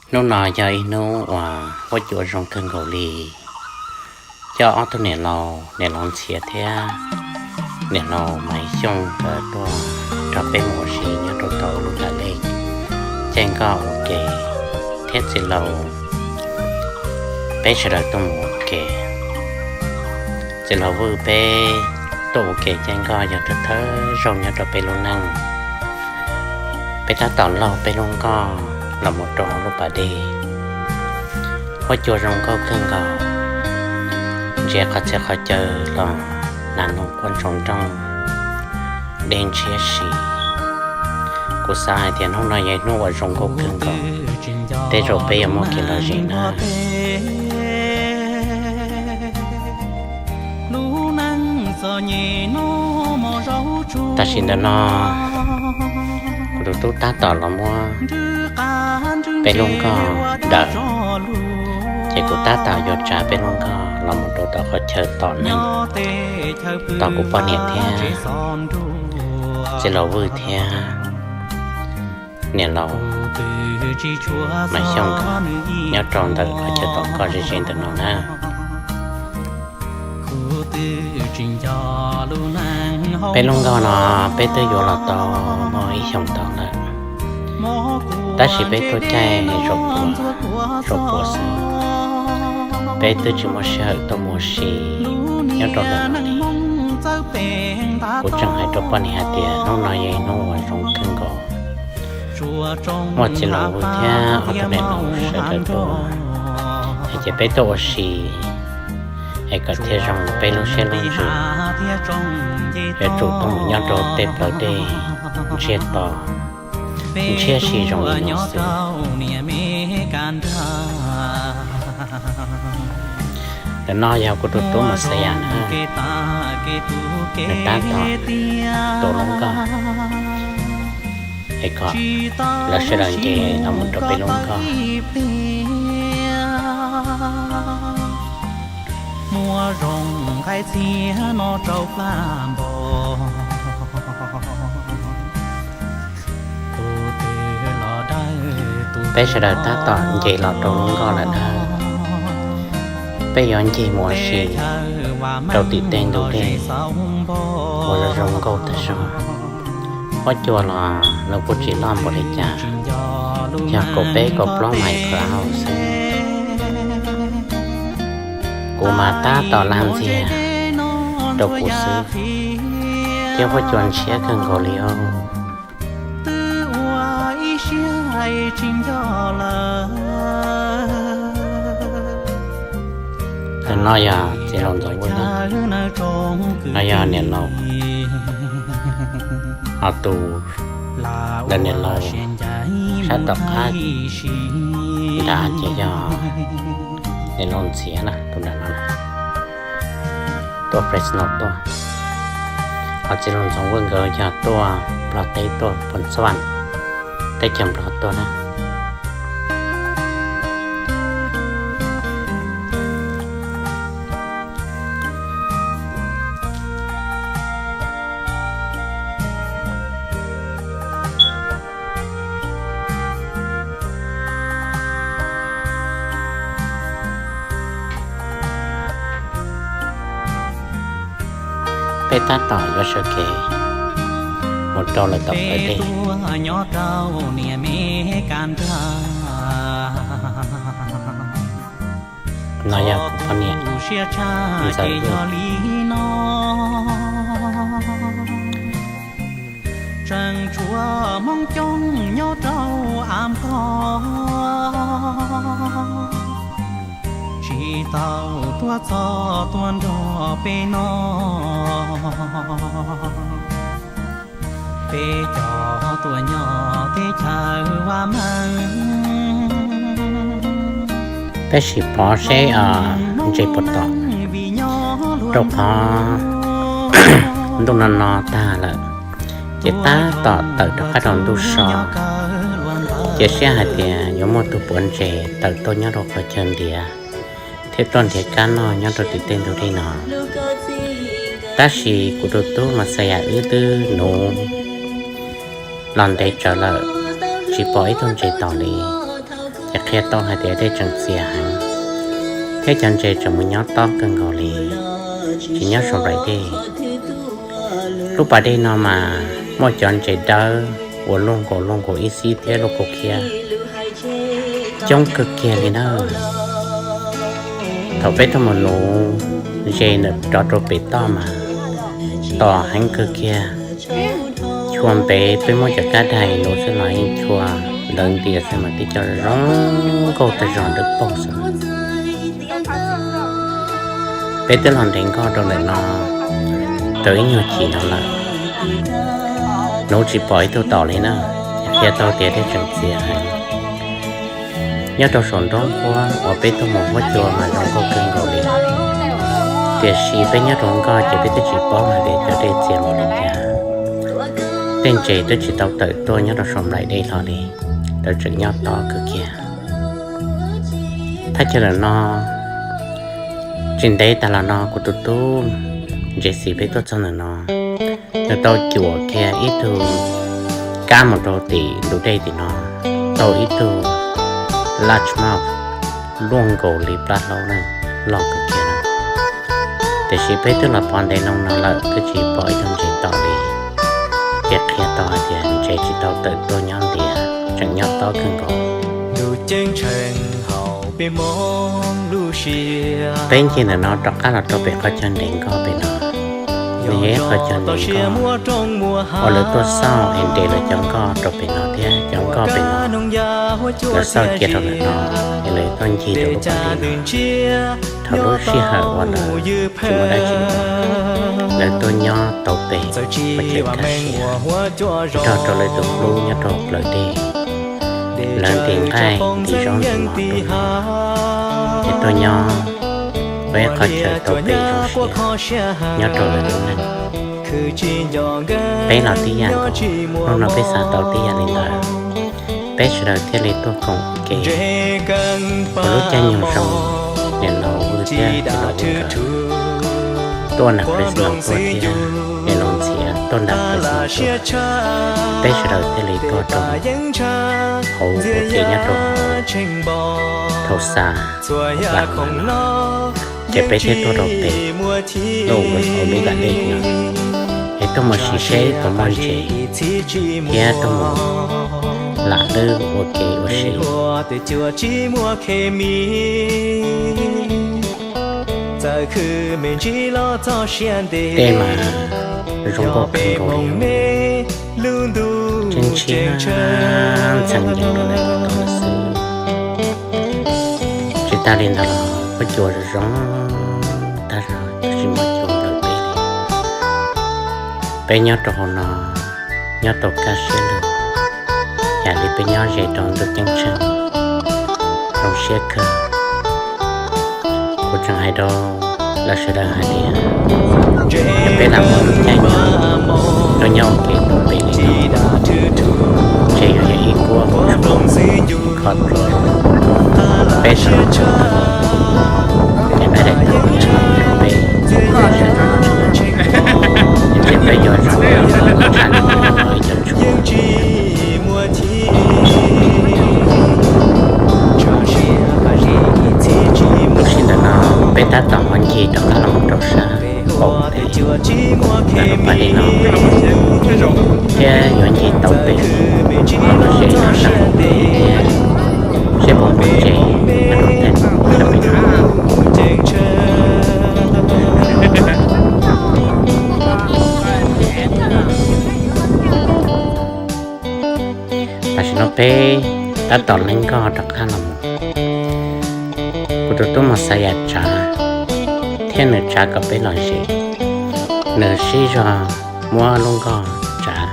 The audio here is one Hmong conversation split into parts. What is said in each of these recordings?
Hnub no yog ib hnub uas huab cua zoo kawg nkaus li. Coj ob tug niam laus, niam laus Ntxhiav thiab niam laus Maiv Xyooj nkawd tuaj nrog peb mus ua si nyob rau tom lub hav dej caij nkoj ua ke, thiab txiv laus, peb sawv daws tuaj mus ua ke. Txiv laus Vwj peb tuaj ua ke caij nkoj yog thawj thawj zaug nyob rau peb lub neej. Peb tab tom laug peb lub nkoj los mus rau hauv lub pas dej. Huab cua zoo nkauj kawg nkaus, ntsia qhov txhia qhov chaw los nas noog quaj ntsoov nrooj, dej ntshiab si. Kuv xav hais tias hnub no yog ib hnub uas zoo nkauj kawg nkaus, tej zaum peb yuav muaj kev lom zem na. Tam sim ntawm no kuv tus tub tab tom los muab peb lub nkoj dawm, ces kuv tab tom yuav tsav peb lub nkoj los mus rau tom qhov chaw tom neeg, tos kuv poj niam thiab txiv laus Vwj thiab niam laus Maiv Xyooj nkawd nyob rau ntawm qhov chaw tom nkoj ze ze ntawm no na. Peb lub nkoj no peb twb yuav los tau muaj ib xyoos ntau lawm, tab sis peb tuaj caij zaum puas, zaum puas xwb, peb twb tsis muaj sij hawm tuaj mus ua si nyob rau ntawm no li. Kuv tseem hais rau poj niam hais tias hnub no yog ib hnub uas zoo kawg nkaus, muaj txiv laus Vwj thiab ob tug niam laus sawv daws tuaj, es ces peb tuaj ua si es kom thiaj zoo peb lub siab lub ntsws, yuav tsum tuaj mus nyob rau tej plawv dej ntsiag to ntshiab si zoo li no xwb. Ntawm no yog kuv tus tub Mas Xas Yas na, nws tab tom tua lub nkoj, es kom lawv sawv daws nce los mus rau peb lub nkoj. Muaj zoo nqaij txiag no rau plag npog. Peb sawv daws tab tom nce los rau lub nkoj lawm na. Peb yuav nce mus ua si rau tim tej ntug dej uas zoo zoo nkauj tag zog. Huab cua los nws kuj tsis loj npaum li cas, yog kaum peb kaum plaub mais per hour xwb. Kuv mas tab tom lag ntxiag rau kuv xwb, thiab huab cua ntshiab kawg nkaus li os. Ntawm no yog txiv laus Ntxoov Vwj na, no yog niam laus, ho tus ntawm niam laus sab tom qab nrad ces yog niam laus Ntxhiav na, tus nram no tuaj Fresno tuaj. Ho txiv laus Ntxoov Vwj nkawd yog tuaj Nplog teb tuaj Phoos Xab Vam, teb chaws Nplog tuaj na. Peb tab tom yuav sawv kev mus rau lawv tom plawv dej. No yog kuv poj niam Ntxawm Vwj. Tseem tshuav Hmoob coob nyob rau av npog, tsis tau tuaj txog tuaj nrog peb no. Peb cov tuaj nyob teb chaws vaj meej. Peb sim pov seb ntses puas tom, rau qhov ntuj no no tag lawm, ces tab tom tawm rov qab rau ntuj so. Cia siab hais tias yuav muaj tus puav ntses tawm tuaj nyob rau qhov chaw ntiav, thiab tuaj nrhiav kab noj nyob rau tim tej ntug dej no. Tab sis kuv tus tub Mas Xas Yas wb twb nuv los ntev tsawv lawm, tsis pom ib tug ntses tom li. ces qhia tau hais tias dej tseem txias heev, thiab cov ntses tseem mus nyob tob kawg nkaus li, tsis nyob saum nplaim dej. Lub pas dej no mas muaj cov ntses dawb uas luaj nkaus luaj nkaus ib xib thiab luaj nkaus khiab, coob kawg kiag li na. Thaum peb tuaj mus nuv ze ntawm rov rau pem toj mas tom heev kawg kiag. Chua ntev, peb muab cov kab daig nuv xwb los yeej chua ntawd ntias xwb mas tib co zoo nkauj tag zog ntawm paug xwb. Peb twb los nres nkoj rau ntawm no tau ib nyuag chim no lawm, nuv tsis pom ib tug tom li na, qhia tau tias dej tseem txias heev. Nyob rau saum nruab nqhuab uas peb tuaj mus huab cua mas zoo nkauj kawg nkaus li, tiam sis peb nyob rau nkoj ces peb twb tsis paub hais tias cov dej txias npaum li cas. Tej ntses twb tsis tau tawm tuaj nyob rau saum nplaim dej hlo li, lawv tseem nyob tob kawg kiag. Thaj chaw ntawm no, tsis ntev tas los no kuv tus tub Ntsev Xis peb tuaj txog ntawm no, nws tau cuam kiag ib tug kab mus rau tim ntug dej tim no, tau ib tug largemouth luaj nkaus li plab hlaub na, loj kawg kiag na. Tiam sis peb twb los pov ntev loo no lawm twb tsis pom ib tug ntses tom li, ces qhia tau hais tias ntses tsis tau tawm tuaj nyob ntias, tseem nyob tob kawg nkaus. Peb ncig ntawm no rov qab los rau pem qhov chaw nres nkoj pem no, nws yog ib qhov chaw nres nkoj uas lawv tuaj xauj es nres lawv cov nkoj rau pem no thiab cov nkoj pem no lawv xauj cia rau ntawm no, es lawv tuaj ncig rau lub pas dej no. Thaum lub sij hawm uas lawv tsis muaj dab tsi, lawv tuaj nyob tau pem ua tsev kaj siab, nrog rau lawv tus hlub nyob rau plawv dej. Lawv nti nqaij nti zaub nti mov rau, es tuaj nyob ua ib qho chaw tau pem zoo siab nyob rau lawv lub neej. Peb los tib yam nkaus, hnub no peb xav tau tib yam li ntawd, peb sawv daws thiaj li tuaj koom ua ke. Ua lub caij nyoog zoo, niam laus Vwj thiab txiv laus Vwj nkawd tuaj nram Fresno tuaj thiab niam laus Ntxhiav tuaj nram Fresno tuaj, peb sawv daws thiaj li tuaj rau hauv ua ke nyob rau hauv Tulsa, Oklahoma no, ces peb thiaj tuaj rau pem lub ua hauv lub pas dej no, es tuaj mus sim seb puas muaj ntses thiab tuaj mus lam lwb ua ke ua si. Dej mas zoo nkauj kawg nkaus li, tseem tshiab ntxhee yees rau ntawm no xwb. Tsis tas li ntawd los huab cua zoo zoo tag zog, tab sis muaj cua nplawm peb li. Peb nyob rau hauv no, nyob tau kaj siab lug, yam li peb nyob ze rau ntuj ceeb tsheej, zoo siab kawg. Kuv tseem hais rau lawv sawv daws hais tias, yog peb lam muaj lub caij nyoog tuaj nyob ua ke tau pem li no, ntshe yuav yog ib kuab hauv tshuaj kho tuaj peb sawv daws, ces peb daim tawv ua cas los rau peb, ntshe peb yuav zoo tshaj li ib co tshuaj. Lub sij ntawm no peb tab tom ho ncig rov qab los mus rau sab qaum teb ntawm lub pas dej no, thiab yuav ncig tau pem los mus ze rau sab qaum teb thiab, seb puas muaj ntses nyob rau tej sab pem no. Tam sim no peb tab tom leeb nkoj rov qab los mus. Kuv tus tub Mos Xav Yam tsav thiab nws tsav kom peb lom zem, nws sib zog muab lub nkoj tsav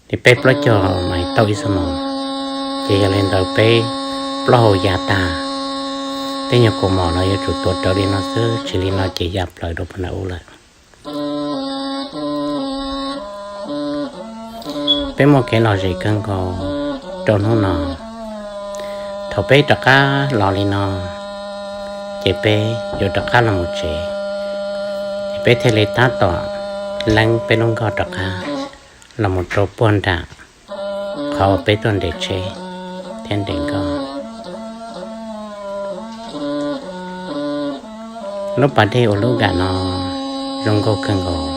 li peb plaub caug mais tauj ib xuab moos, ces yog li ntawd peb plaub hau ya tag, tej nyuag kaus mom no yuav tsum tuav rawv li no xwb, tsis li no ces ya plaws rau puag nram ub lawm. Peb muaj kev lom zem kawg nkaus rau hnub no. Thaum peb rov qab los li no, ces peb yuav rov qab los mus tsev, ces peb thiaj li tab tom leeb peb lub nkoj rov qab los mus rau puag nram qhov uas peb tuaj nres tsheb thiab nres nkoj. Lub pas dej ua lub gam no zoo nkauj kawg nkaus.